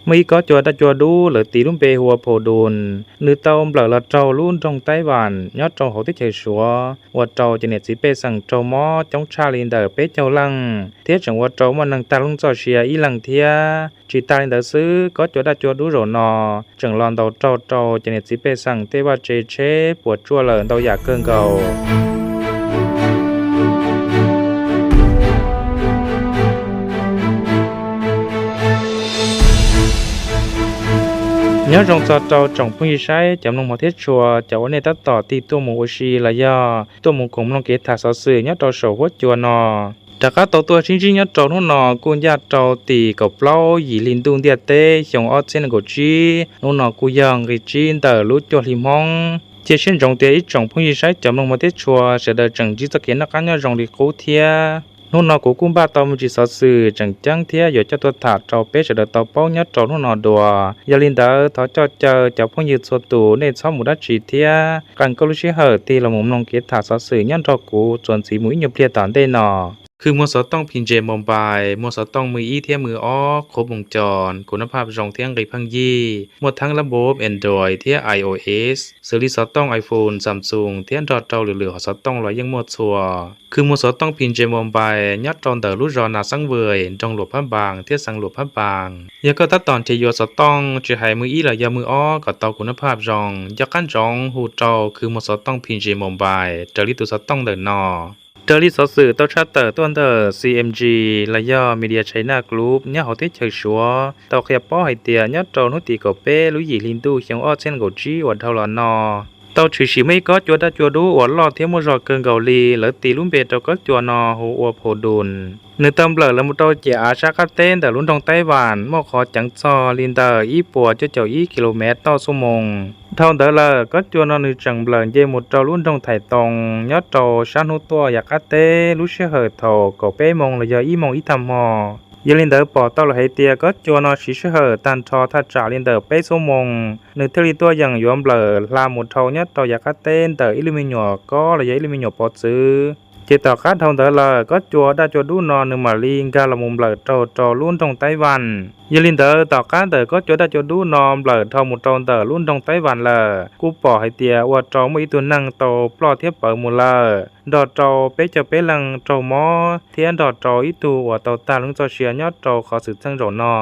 Muaj ib kob cua daj cua dub lawv tis lub npe hu ua Phu Dun, nws tau nplawm los raug lub nroog Taib Vam nyob rau hauv teb chaws Suav ua rau cov niam txiv pej xeem raug mob coob tshaj li ntawm peb caug leej thiab tseem ua rau muaj neeg tag lub txoj sia ib leeg thiab. Tsis tas li ntawd xwb, kob cua daj cua dub zaum no tseem los ntaus raug rau cov niam txiv pej xeem tej vaj tse tsheb puas tsuaj lawm ntau yam kawg nkaus. Nyob zoo txog rau tsoom phooj ywg saib cov mloog hmov thiab tshua, cov uas nej tab tom tig tuaj mus ua si los yog tuaj mus koom mloog kev tham xov xwm nyob rau saum huab cua no. Rov qab tau tuaj sib ntsib nyob rau hnub no kuj ncaj rau tim kaum plaub yim hli ntuj ntiaj teb xyoo ob txhiab nees nkaum tsib, hnub no kuj yog nqi tsib ntawm lub cuaj hli Hmoob. Cia siab ntsoov tias ib tsoom phooj ywg saib cov mloog hmov thiab tshua sawv daws tseem ntsib txoj kev noj qab nyob zoo li qub thiab. Hnub no kuv kuj npaj tau me ntsis xov xwm tseem ceeb thiab yuav coj tuaj tham rau peb sawv daws tau paub nyob rau hnub no dua. Yog li ntawd thov coj caw cov phooj ywg txhua tus nej txhob mus dab tsi thiab qee koj lub sij hawm tig los mus mloog kev tham xov xwm nyob nrog kuv txuas ntxiv mus ib nyuag pliag tom ntej no. Khw muag xov tooj P J Mobile muag xov tooj mws ib thiab mws ob qhuav moos cos, kuv nab phaj zoo thiab nqi pheej yig, muaj theeb lab npub Android thiab I O S, xws li xov tooj iPhone, Samsung thiab nrog rau lwm lwm hom xov tooj los yeej muaj txhua. Khw muag xov tooj P J Mobile nyob rau ntawm lub zos Nas Xeeb Vwm, nroog Luam Phab Npas thiab xeev Luam Phab Npas. Yog koj tab tom nrhiav yuav xov tooj tsis hais mws ib los yog mws ob kom tau kuv nab phaj zoo, nco qab ntsoov hu rau khw muag xov tooj P J Mobile raws li tus xov tooj ntawm no. Raws li xov xwm tau tshaj tawm tuaj ntawm C M G los yog Media China Group nyob hauv teb chaws Suav tau qhia paub hais tias nyob rau hnub tim kaum peb lub yim hli ntuj xyoo ob txhiab nees nkaum tsib uas dhau los no, tau tshwm sim muaj ib kob cua daj cua dub uas loj thiab muaj zog kawg nkaus li, lawv tis lub npe rau kob cua no hu ua Phu Dun. Nws tau nplawm lawv mus rau ciam av sab qab teb ntawm lub nroog Taib Vam, muaj qhov ceev txog li ntawm ib puas cuaj caum ib ki lo mev toj xuab moos. Dhau ntawd lawm, kob cua no nws tseem nplawm nce mus rau lub nroog Thaim Toos nyob rau sab hnub tuaj yav qab teb lub sij hawm thaum kaum peb moos los yog ib moos ib tag hmo. Yog li ntawd pom tau lawm hais tias kob cua no siv sij hawm tag nrho thaj tsam li ntawm peb xuab moos, nws thiaj li tuaj yeem yuav nplawm hla mus dhau nyob rau yav qab teb ntawm ib lub me nyuam kob los yog ib lub me nyuam pov txwv. Ces tom qab dhau ntawd lawm, kob cua daj cua dub no nws mam li nkag los mus nplawm raug rau lub nroog Taib Vam. Yog li ntawd, tom qab ntawm kob cua daj cua dub no nplawm dhau mus rau ntawm lub nroog Taib Vam lawm, kuj pom hais tias ua rau muaj ib tug neeg tau ploj thiab pawv mus lawm, nrog rau peb caug peb leej raug mob thiab nrog rau ib tug uas tau tag lub txoj sia nyob rau qhov xwm txheej zaum no.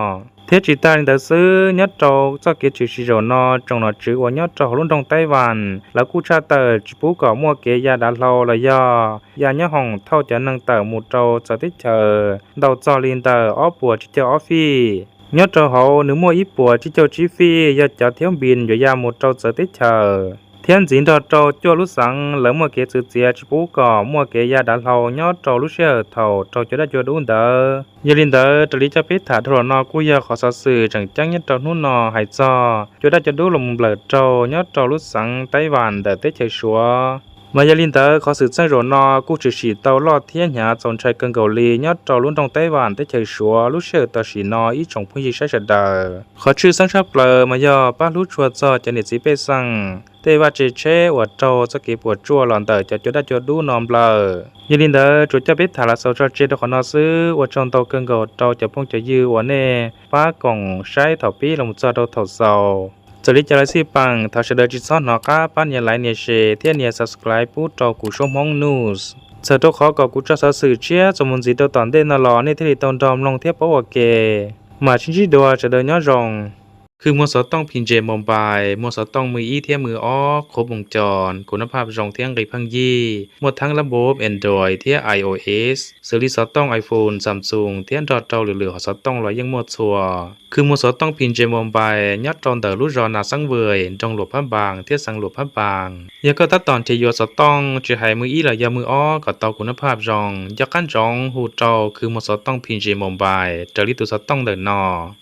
Thiab tsis tas li ntawd xwb, nyob rau txoj kev tshwm sim zaum no, tsoom nom tswv uas nyob rau hauv lub nroog Taib Vam lawv kuj tshaj tawm tsis pub kom muaj kev ya dav hlau los yog ya nyob hoom thauj cov neeg tawm mus rau txawv teb chaws ntau txog li ntawm ob puas tsib caug ob fij. Nyob rau hauv nws muaj ib puas tsib caug tsib fij yog cov thiab npis yuav ya mus rau txawv teb chaws, thiab ntxiv nrog rau cuaj lub xeev lawv muaj kev txwv txiav tsis pub kom muaj kev ya dav hlau nyob rau lub sij hawm thaum raug cua daj cua dub ntawd. Yog li ntawd, raws li coj peb tham dhau los no kuj yog qhov xov xwm tseem ceeb nyob rau hnub no hais txog cua daj cua dub los mus nplawm raug nyob rau lub xeev Taib Vam ntawm teb chaws Suav. Mas yog li ntawd, qhov xwm txheej zaum no kuj tshwm sim tau loj thiab hnyav txaus ntshai kawg nkaus li nyob rau lub nroog Taib Vam teb chaws Suav lub sij hawm tam sim no ib tsoom phooj ywg saib sawv daws. Qhov tshwj xeeb tshaj plaws mas yog pab hlub tshua txog cov niam txiv pej xeem tej vaj tse tsheb uas raug txoj kev puas tsuaj los ntawm cov cua daj cua dub no nplawm. Yog li ntawd, tsuas coj peb tham los xaus tso tseg rau qhov no xwb. Ua tsaug ntau kawg nkaus rau cov phooj cov ywg uas nej pab koom saib thaum pib los mus txog rau thaum xaus. Txawm li cas los xij peem, thov sawv daws tsis txhob hnov qab pab nias like nias share thiab nias subscribe pub rau kuv Suab Hmoob News, txhawm rau qhov kom kuv tso xov xwm tshiab txuas mus ntxiv rau tom ntej no los nej thiaj li tau nrog mloog thiab paub ua ke. Mam sib ntsib dua, sawv daws nyob zoo. Khw muag xov tooj P J Mobile muag xov tooj mws ib thiab mws ob qhuav moos cos, kuv nab phaj zoo thiab nqi pheej yig, muaj theeb lab npub Android thiab I O S, xws li xov tooj iPhone, Samsung thiab nrog rau lwm lwm hom xov tooj los yeej muaj txhua. Khw muag xov tooj P J Mobile nyob rau ntawm lub zos Nas Xeeb Vwm, nroog Luam Phab Npas thiab xeev Luam Phab Npas. Yog koj tab tom nrhiav yuav xov tooj tsis hais mws ib los yog mws ob kom tau kuv nab phaj zoo, nco qab ntsoov hu rau khw muag xov tooj P J Mobile raws li tus xov tooj ntawm no.